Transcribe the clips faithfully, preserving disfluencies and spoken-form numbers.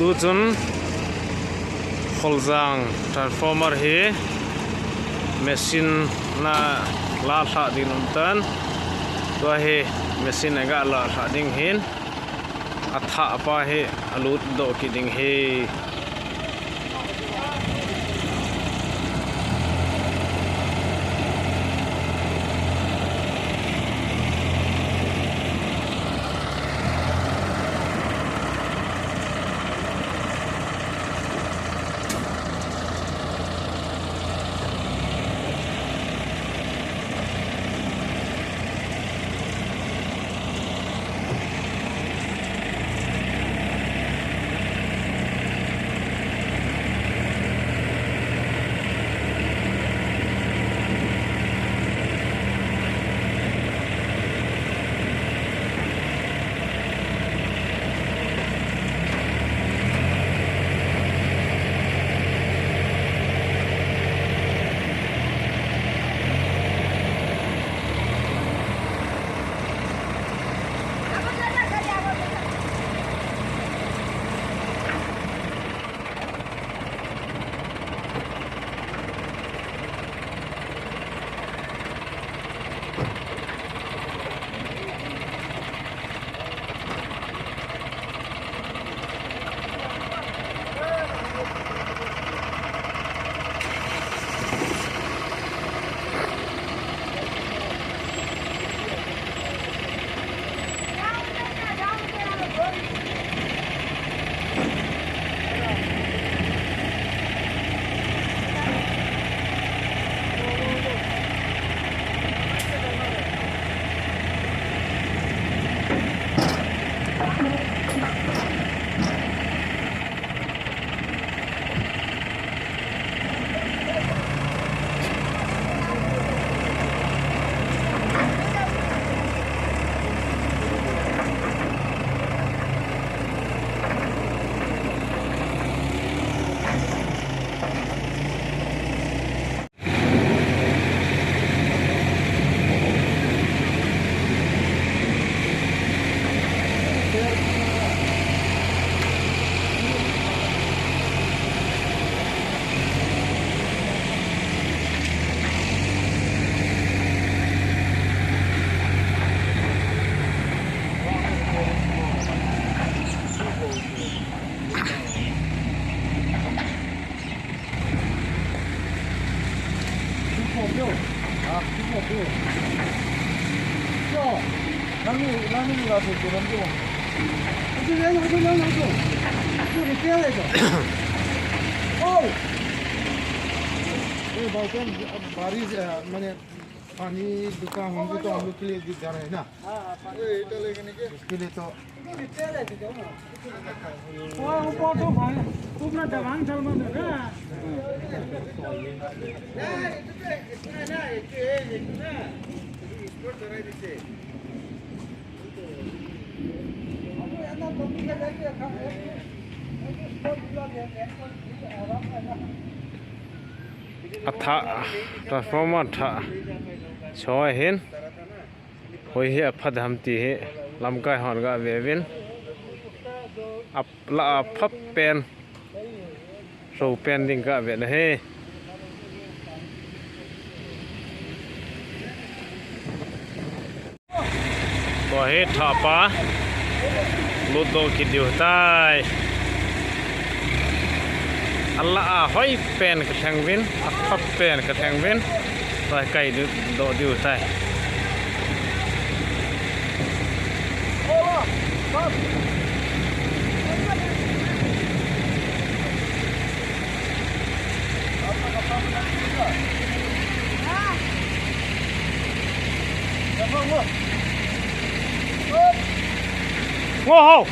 Tuchun Kholjang transformer hi machine na la lha ding um tan. Tua hi machine a ga la lha ding hin, athah pa hi alut doh kit ding hi. ये भाई साहब, अब बारिश, अ, मैंने पानी दुकान हम तो हम लोग के लिए भी जा रहे हैं ना। हाँ, हाँ, पानी। उसके लिए तो वो ऊपर तो भाई, तुमने दबान चल मत दो ना। Athah, transformer athah. Choi hin. Hoi hi aphat ham ti hi lamkai hon ga ve vin. Ap la aphat pen. Ro pen ding ga ve na he. Tua hi thah pa lut doh kit diu tai. Ala a hoi pen ka theng vin, a khap pen ka theng vin. Tua hi kai diu, doh diu tai. Wow.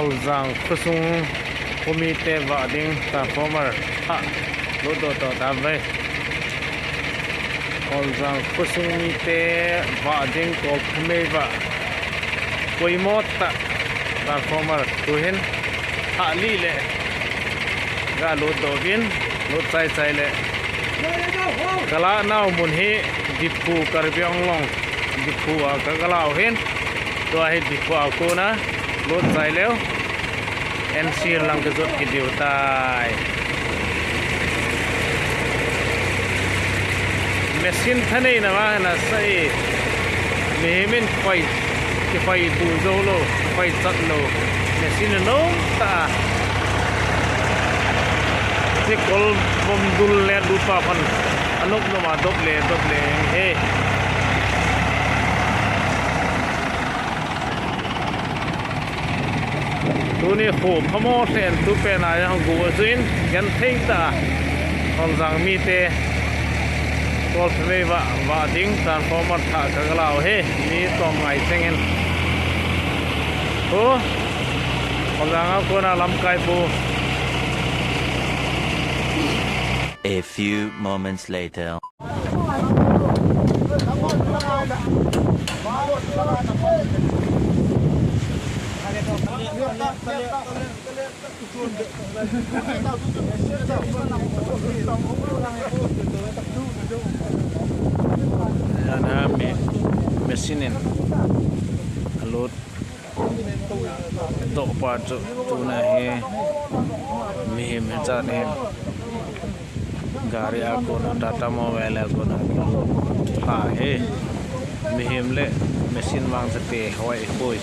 Kholjang khosung khomite vah ding transformer a lutdoh tauve. Kholjang khosung mite vah ding Kolphamei vah poimo tah transformer tuhin hah li le ga lutdoh uvin, lut chai chai le. Ka lah nau mun hi Diphu, Karbi Anglong, Diphu a ka, ka lah u hin. Tua hi Diphu a kona lut chai leu N C lang ka jot kit diu tai. Machine thaneina vang na sai. Mihem in koi, kipaibu jou lou, kipaichat lou. Machine nom tah. Ti kol bom dul le du pa pan. Anop nom a dop le, dop le. He. Tuni kho phamo lhen tu pen a jong go a juin, genthei tah a Kholjang mite Kolphamei vah, vah ding transformer thah ka, ka lah u hi, mi tom ngai chengin. Khu, Kholjang a kona lamkai pu. A few moments later. Ana mi machine in a load doh pa chu tuna hi mihem hichan hin gari a kona, Tata Mobile a kona thah hi mihem le machine vang chu te hoi poi.